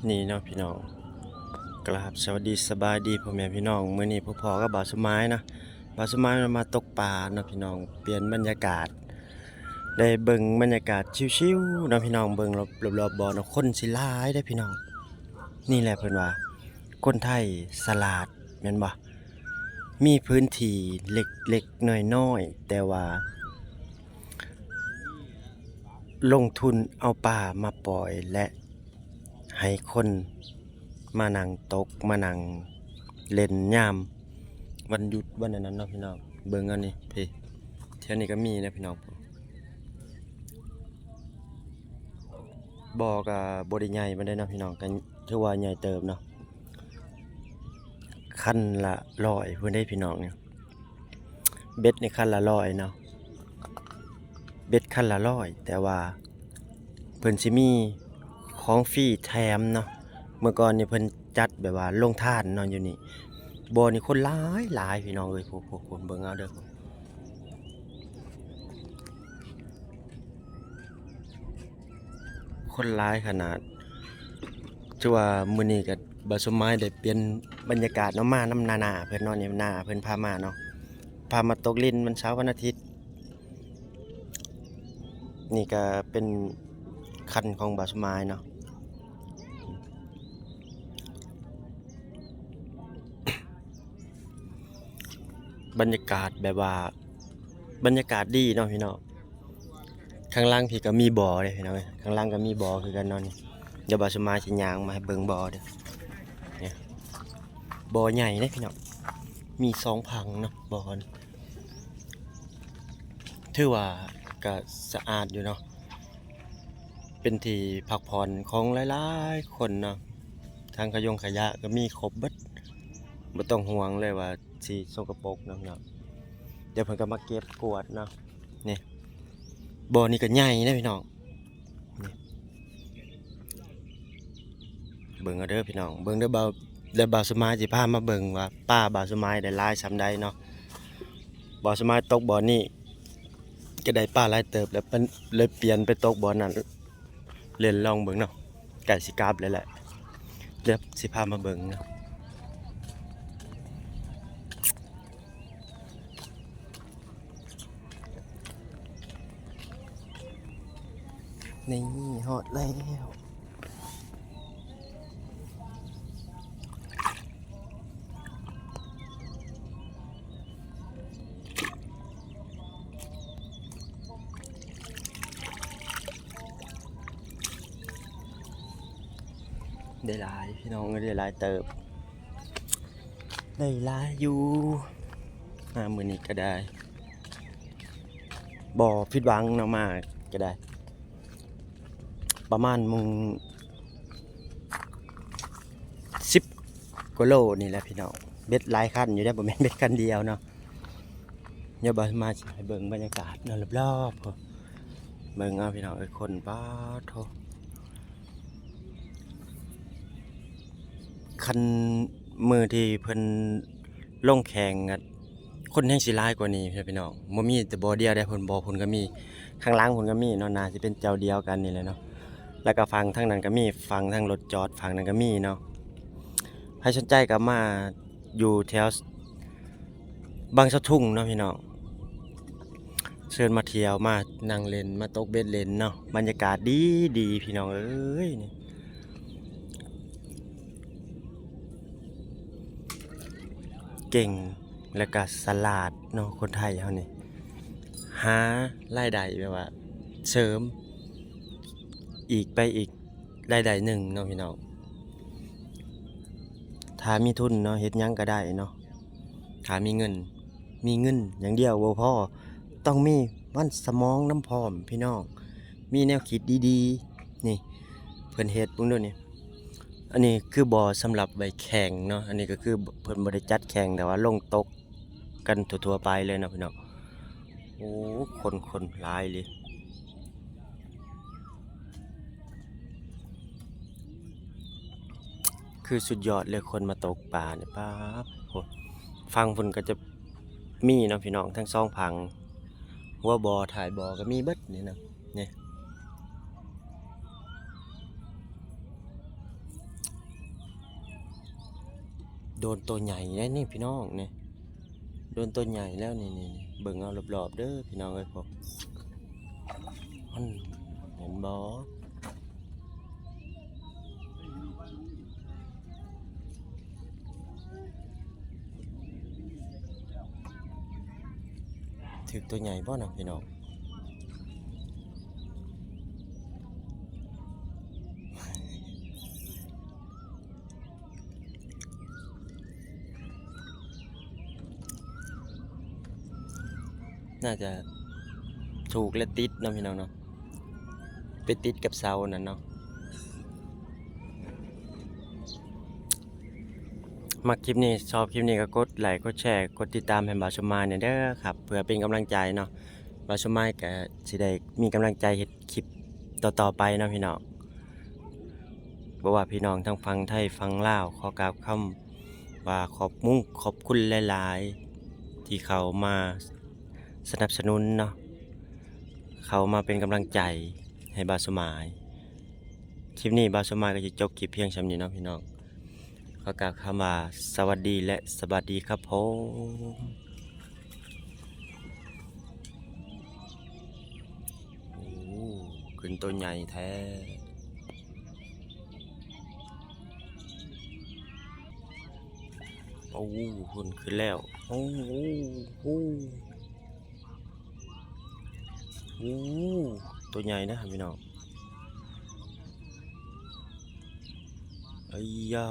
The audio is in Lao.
ນີ້ເນາະພີ່ນ້ອງ ກາບສະຫວັດດີສະບາຍດີພໍ່ແມ່ພີ່ນ້ອງ. ມື້ນີ້ພົບພໍ້ກັບບ່າວສົມໝາຍເນາະ, ບ່າວສົມໝາຍມາຕົກປາເນາະພີ່ນ້ອງ, ປ່ຽນບັນຍາກາດ ໄດ້ເບິ່ງບັນຍາກາດຊິວໆເນາະພີ່ນ້ອງ. ເບິ່ງລອບໆບໍ່ເນາະ, ຄົນຊິຫຼາຍເດ້ພີ່ນ້ອງ. ນີ້ແຫຼະເພິ່ນວ່າຄົນໄທສະຫຼາດແມ່ນບໍ່? ມີພື້ນທີ່ເລັກໆນ້ອຍໆ ແຕ່ວ່າລົງທຶນເອົາປາມາປ່ອຍ ແລະ ໃຫ້ຄົນມານັ່ງຕົກ ມານັ່ງເຫຼັ້ນຍາມວັນຢຸດວັນອັນນັ້ນເນາະພີ່ນ້ອງ. ເບິ່ງເອົານີ້ພີ່, ແຖວນີ້ກໍມີນະພີ່ນ້ອງ. ບໍ່ກໍບໍ່ໄດ້ໃຫຍ່ປານໃດເນາະພີ່ນ້ອງ, ກໍຖືວ່າໃຫຍ່ເຕີບເນາະ. ຄັນລະຮ້ອຍພຸ້ນເດ້ພີ່ນ້ອງນີ້. ເບັດນີ້ຄັນລະຮ້ອຍເນາະ, ເບັດຄັນລະຮ້ອຍ ແຕ່ວ່າເພິ່ນຊິມີຂອງຟຣີແຖມເນາະ. ເມື່ອກ່ອນນີ້ເພິ່ນຈັດແບບວ່າໂຮງທານເນາະຢູ່ນີ້. ບໍ່ນີ້ຄົນຫຼາຍໆ ພີ່ນ້ອງເອີຍ, ພຸ້ນໆ ເບິ່ງເອົາເດີ. ຄົນຫຼາຍຂະໜາດ. ຖືວ່າມື້ນີ້ກໍບ່າວສົມໝາຍໄດ້ປ່ຽນບັນຍາກາດເນາະ, ມານຳໜ້າໆເພິ່ນເນາະ. ນີ້ໜ້າເພິ່ນພາມາເນາະ, ພາມາຕົກຫຼິ້ນວັນເສົາວັນອາທິດ. ນີ້ກໍເປັນຄັນຂອງບ່າວສົມໝາຍເນາະ. ບັນຍາກາດແບບວ່າ ບັນຍາກາດດີເນາະພີ່ນ້ອງ. ຂ້າງຫຼັງພີ້ກໍມີບໍ່ເດ້ພີ່ນ້ອງເອີຍ, ຂ້າງຫຼັງກໍມີບໍ່ຄືກັນເນາະນີ້. ດຽວບ່າວສົມໝາຍຊິຍ່າງມາໃຫ້ເບິ່ງບໍ່ເດີ. ນີ້ບໍ່ໃຫຍ່ເດ້ພີ່ນ້ອງ, ມີສອງຝັ່ງເນາະ ບໍ່. ຖືວ່າກໍສະອາດຢູ່ເນາະ, ເປັນທີ່ພັກຜ່ອນຂອງຫຼາຍໆຄົນເນາະ. ຖັງຂະຍົງຂະຢະກໍມີຄົບເບິດ, ບໍ່ຕ້ອງຫ່ວງເລີຍວ່າຊິສົກກະປົກເນາະ. ດຽວເພິ່ນກໍມາເກັບກວາດເນາະ. ນີ້ບໍ່ນີ້ກໍໃຫຍ່ເດ້ພີ່ນ້ອງ. ນີ້ ເບິ່ງເອົາເດີພີ່ນ້ອງ, ເບິ່ງເດີ. ບ່າວ ແລ້ວບ່າວສົມໝາຍຊິພາມາເບິ່ງວ່າປາບ່າວສົມໝາຍໄດ້ຫຼາຍສ່ຳໃດເນາະ. ບ່າວສົມໝາຍຕົກບ່ອນນີ້ກໍໄດ້ປາຫຼາຍເຕີບ ແລ້ວເພິ່ນເລີຍປ່ຽນໄປຕົກບ່ອນນັ້ນ ເຫຼັ້ນລອງເບິ່ງເນາະ. ໃກ້ຊິກັບແລ້ວແຫຼະ, ດຽວຊິພາມາເບິ່ງເນາະ. ນີ້ຮອດແລ້ວ. ໄດ້ຫຼາຍພີ່ນ້ອງເອີຍ, ໄດ້ຫຼາຍເຕີບ, ໄດ້ຫຼາຍຢູ່. ມາມື້ນີ້ກໍໄດ້ ບໍ່ຜິດຫວັງເນາະ, ມາກໍໄດ້ປະມານໝ່ອງສິບກວ່າໂລນີ້ແຫຼະພີ່ນ້ອງ. ເບັດຫຼາຍຄັນຢູ່ເດ້, ບໍ່ແມ່ນເບັດຄັນດຽວເນາະ. ດຽວບ່າວມາໃຫ້ເບິ່ງບັນຍາກາດເນາະ ລອບໆ ເບິ່ງເອົາພີ່ນ້ອງເອີຍ, ຄົນປາດໂທ້. ຄັນມື້ທີ່ເພິ່ນລົງແຂ່ງ ຄົນແຮ່ງຊິຫຼາຍກວ່ານີ້ພີ່ນ້ອງ. ບໍ່ມີແຕ່ບໍ່ດຽວໃດ, ເພິ່ນບໍ່ ເພິ່ນກໍມີ, ຂ້າງຫຼັງເພິ່ນກໍມີເນາະ, ໜ້າຊິເປັນເຈົ້າດຽວກັນນີ້ແຫຼະເນາະ. ແລ້ວກໍຝັ່ງທາງນັ້ນກໍມີ, ຝັ່ງທາງລົດຈອດຝັ່ງນັ້ນກໍມີເນາະ. ໃຜສົນໃຈກໍມາຢູ່ແຖວ ບາງສະທຸງເນາະພີ່ນ້ອງ, ເຊີນມາທ່ຽວ ມານັ່ງເຫຼັ້ນ ມາຕົກເບັດເຫຼັ້ນເນາະ. ບັນຍາກາດດີໆ ພີ່ນ້ອງເອີຍ, ນີ້ເກັ່ງ ແລ້ວກະສະຫຼາດເນາະ. ຄົນໄທເຮົານີ້ຫາລາຍໄດ້ແບບວ່າເສີມອີກໄປອີກ ລາຍໄດ້ໜຶ່ງເນາະພີ່ນ້ອງ. ຖ້າມີທຶນເນາະ ເຮັດຫຍັງກໍໄດ້ເນາະ. ຖ້າມີເງິນ, ມີເງິນຢ່າງດຽວບໍ່ພໍ, ຕ້ອງມີມັນສະໝອງນຳພ້ອມພີ່ນ້ອງ, ມີແນວຄິດດີໆ. ນີ້ເພິ່ນເຮັດເບິ່ງດູນີ້. ອັນນີ້ຄືບໍ່ສຳລັບໄວ້ແຂ່ງເນາະ, ອັນນີ້ກໍຄືເພິ່ນບໍ່ໄດ້ຈັດແຂ່ງ ແຕ່ວ່າລົງຕົກ ກັນທົ່ວໆໄປເລີຍເນາະພີ່ນ້ອງ. ໂອ້ ຄົນ ຄົນຫຼາຍອີ່ຫຼີ. ຄືສຸດຍອດເລີຍ ຄົນມາຕົກປານີ້ ປາດໂທ້. ຝັ່ງພຸ້ນກໍຈະມີເນາະພີ່ນ້ອງ, ທັງສອງຝັ່ງ, ຫົວບໍ່ ທ້າຍບໍ່ ກໍມີເບິດນີ້ເນາະ. ນີ້ ເ ດນໂຕໃຫຍ່ແລ້ວນີ້ພີ່ນ້ອງນີ້ ໂດນໂຕໃຫຍ່ແລ້ວນີ້ ນີ້ ນີ້ ເບິ່ງເອົາລອບໆເດີພີ່ນ້ອງເອີຍ ພວກມັນ ເຫັນບໍ່? ຖືກໂຕໃຫຍ່ບໍ່ນະພີ່ນ້ອງ? ໜ້າຈະຖືກແລະຕິດເນາະພີ່ນ້ອງເນາະ ໄປຕິດກັບເສົານັ້ນເນາະ. ມັກຄລິບນີ້ ຊອບຄລິບນີ້ກໍກົດໄລ ກົດແຊ ກົດຕິດຕາມໃຫ້ບ່າວສົມໝາຍແດ່ເດີຄັບ ເພື່ອເປັນກຳລັງໃຈເນາະ ບ່າວສົມໝາຍກໍຊິໄດ້ມີກຳລັງໃຈເຮັດຄລິບຕໍ່ໆໄປເນາະພີ່ນ້ອງ. ບໍ່ວ່າພີ່ນ້ອງທາງຝັ່ງໄທຝັ່ງລາວ ຂໍກ່າວຄຳວ່າຂອບມຸງຂອບຄຸນຫຼາຍໆ ທີ່ເຂົ້າມາສະໜັບສະໜູນເນາະ ເຂົ້າມາເປັນກຳລັງໃຈໃຫ້ບ່າວສົມໝາຍ. ຄລິບນີ້ບ່າວສົມໝາຍກໍຊິຈົບຄລິບພຽງສ່ຳນີ້ເນາະພີ່ນ້ອງ ຂໍກ່າວຄຳວ່າສະຫວັດດີ ແລະ ສະບາຍດີຄັບຜົມ. ໂອ້ ຂຶ້ນໂຕໃຫຍ່ແທ້. ໂອ້ ຂຶ້ນ ຂຶ້ນແລ້ວ. ໂອ້ ໂອ້ ໂອ້ ໂອ້ ໂຕໃຫຍ່ນະພີ່ນ້ອງ. ໄອ້ຢາ